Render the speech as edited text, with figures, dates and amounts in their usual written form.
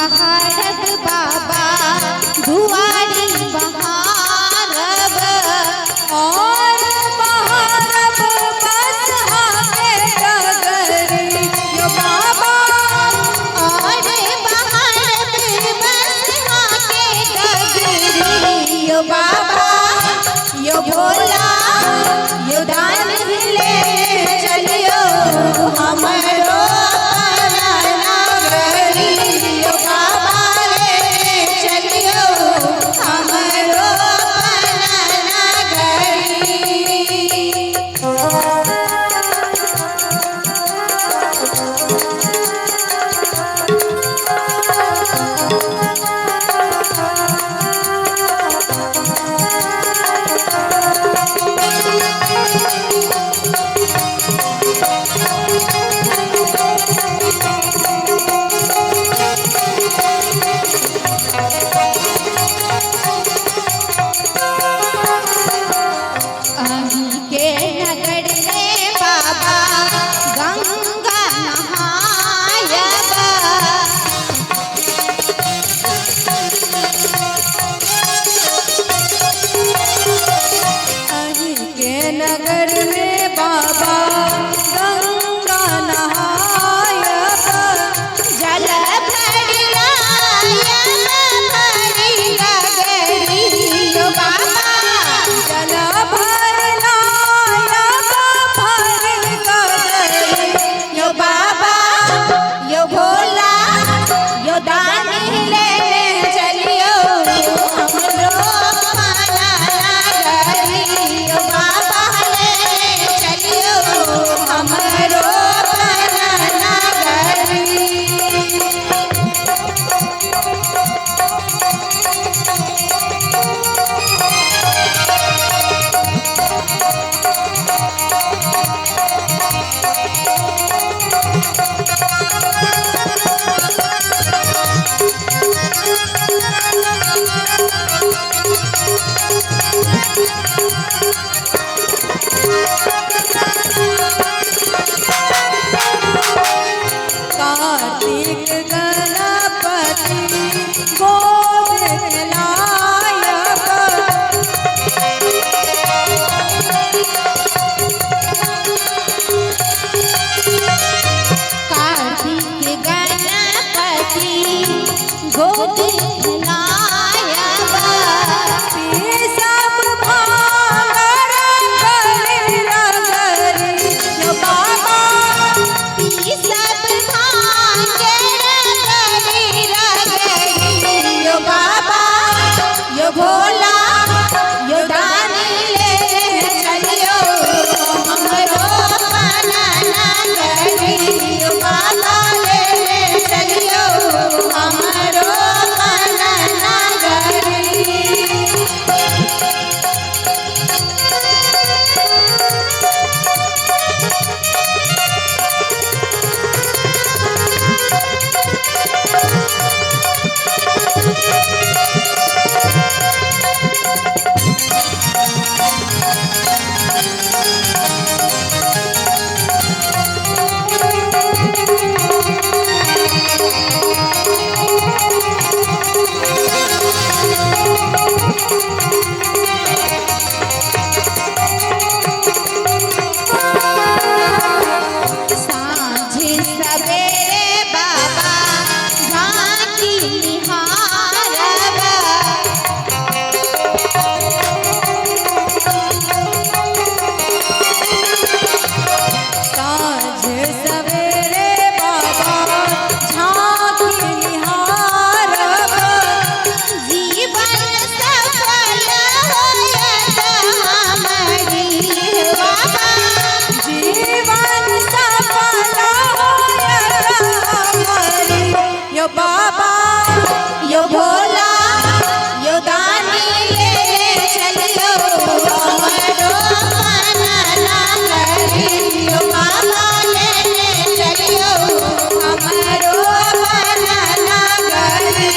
बहारब बाबा दुआरी बहारब, और बहारब बसहा के डगरी यो बाबा, और बहारब बसहा के डगरी यो बाबा, यो भोला यो दान ले चलियो हमरो नगरी यो बाबा ले चलियो हमरो नगरी। अहीं के नगर में बाबा गंगा नहायब, अहीं के नगर में बाबा गंगा नहायब, जल भरि लायब भरि गगरी यो बाबा, जल भर लायब भरि गगरी यो बाबा यो भोला यो दानी ले चलियो हमरो नगरी यो बाबा ले चलियो हमरो नगरी। कार्तिक गणपति गोद खिलायब, कार्तिक गणपति गोद खिलायब, सब भांगर करी रगरी यो बाबा, सब भांगर करी रगरी यो बाबा, यो भोला यो दानी ले चलियो हमरो नगरी यो बाबा ले चलियो हमरो नगरी। साँझ सवेरे बाबा झांकी निहारब, साँझ सवेरे बाबा झांकी निहारब, जीवन सफल होयत हमरी बाबा, जीवन सफल होयत हमारी यो बाबा, यो भोला यो दानी ले चलियो हमरो नगरी यो बाबा ले चलियो हमरो नगरी।